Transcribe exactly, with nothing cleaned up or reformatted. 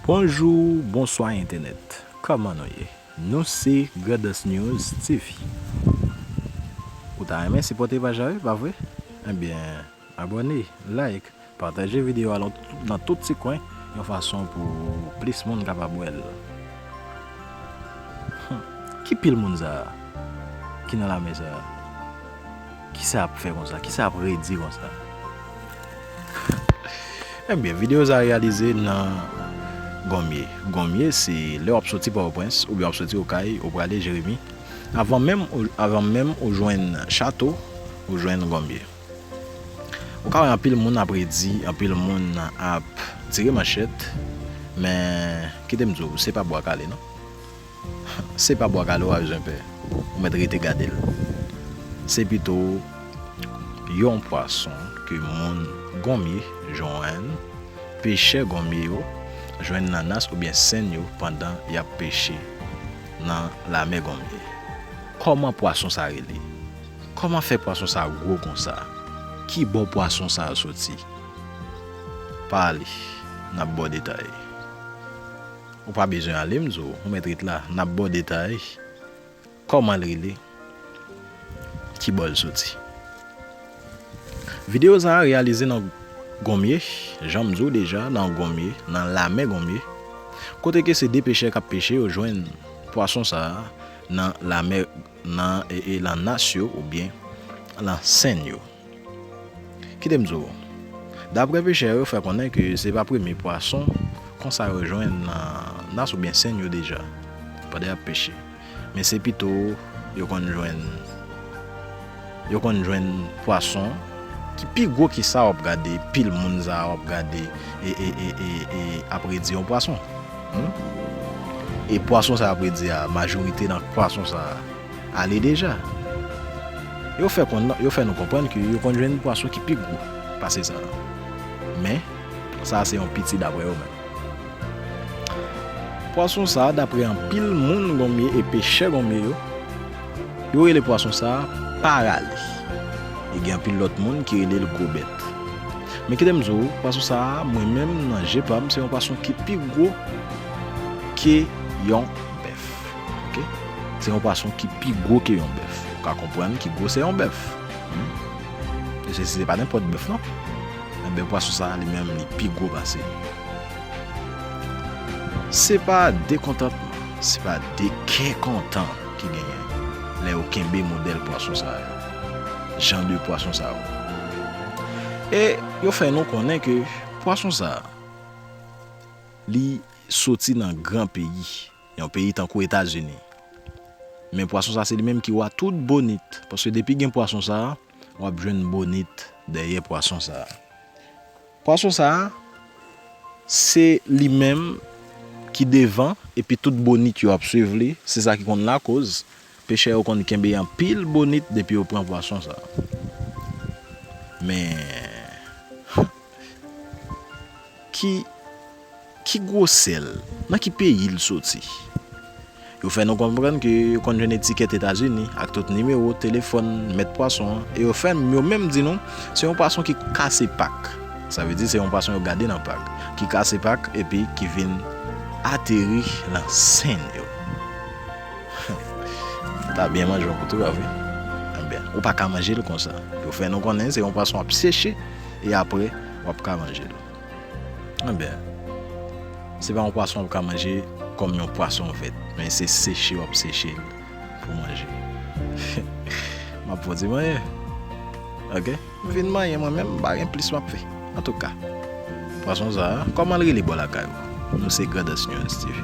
Bonjou, bonswa entènèt. Kòman nou ye? Nou se Grandans News T V. Ou ta renmen sipòte paj la, wi, pa vre? Ebyen, abòne, like, pataje videyo a lan-, nan tout ti kwen, yon fason pou plis moun kapab wè l. Hum, ki pil moun sa a ki nan lame sa a? Kisa ap fè konsa? Kisa ap redi konsa? Ebyen, videyo sa a reyalize nan Gonmye. Gonmye, se lè w ap soti Pòtoprens oubyen w ap soti Okay, ou prale Jeremi. Avan menm ou, avan menm ou jwenn Chato, ou jwenn Gonmye. Ou ka wè anpil moun ap redi, anpil moun ap tire manchèt, men kite m di w, se pa bwa kale non. Se pa bwa kale w a bezwen pè, ou mèt rete gade l. Se pito yon pwason ke moun Gonmye jwenn, pechè Gonmye yo jwenn nan nas oubyen senn yo pandan y ap peche nan lamè Gonmye. Kòman pwason sa rele? Kòman fè pwason sa gwo konsa? Ki bò pwason sa soti? Pa ale, n ap ba w detay. Ou pa bezwen ale, m di w, ou mèt ret la, n ap ba w detay kòman l rele, ki bò l soti. Videyo sa a reyalize nan Gonmye, jan m di w deja, nan Gonmye, nan lamè Gonmye, kote ke se de pechè k ap peche, yo jwenn pwason sa a nan lamè, nan, e, e, lan nas yo oubyen lan senn yo. Kite m di w, daprè pechè yo fè konnen ke se pa premye pwason konsa yo jwenn nan nas oubyen senn yo deja, pandan y ap peche. Men se pito yo konn jwenn, yo konn jwenn pwason ki pi gwo ke sa w ap gade, pil moun sa w ap gade, e, e, e, e, e ap redi yon pwason. Hmm? E pwason sa ap redi a, majorite nan pwason sa a ale deja. Yo fè konn, yo fè nou konprann ke yo konn jwenn pwason ki pi gwo pase sa a. Men, sa a se yon piti daprè yo menm. Pwason sa a, daprè anpil moun Gonmye e pechè Gonmye yo, yo rele pwason sa a parale. E gen anpil lòt moun ki rele l gwo bèt. Men kite m di w, pwason sa a, mwen menm, nan je pa m, se yon pwason ki pi gwo ke yon bèf. Oke? Se yon pwason ki pi gwo ke yon bèf. Ou ka konprann ki gwo se yon bèf. Hmm? E se, se pa nenpòt bèf, non. Enben, pwason sa a, li menm, li pi gwo pase. Se pa de kontantman, se pa de kè kontan ki genyen lè yo kenbe modèl pwason sa yo, jan de pwason sa yo. E yo fè nou konnen ke pwason sa a, li soti nan gran peyi, yon peyi tankou Etazini. Men pwason sa, se li menm ki wa tout bonit, paske depi gen pwason sa a, w ap jwenn bonit dèyè pwason sa a. Pwason sa a, se li menm ki devan, epi tout bonit yo ap swiv li, se sa ki konn lakoz pechè yo konn kenbe anpil bonit depi yo pran pwason sa a. Men, ki, ki gwosè l? Nan ki peyi l soti? Yo fè nou konprann ke yo konn jwenn etikèt Etazini ak tout nimewo telefòn mèt pwason an, e yo fè yo menm di nou se yon pwason ki kase pak. Sa vle di se yon pwason yo gade nan pak, ki kase pak epi ki vin ateri nan senn yo. Ou ta byen manje yon kout tou, pa vre? Enben, ou pa ka manje l konsa. Yo fè nou konnen se yon pwason w ap seche, e apre, w ap ka manje l. Enben, se pa yon pwason w ap ka manje kòm yon pwason vèt, men se seche w ap seche l pou manje. M ap fon ti manyen. Oke? M fin manyen mwen menm, m pa gen plis m ap fè. Antouka, pwason sa a, kòman l rele bò lakay ou? Nou se Grandans News T V.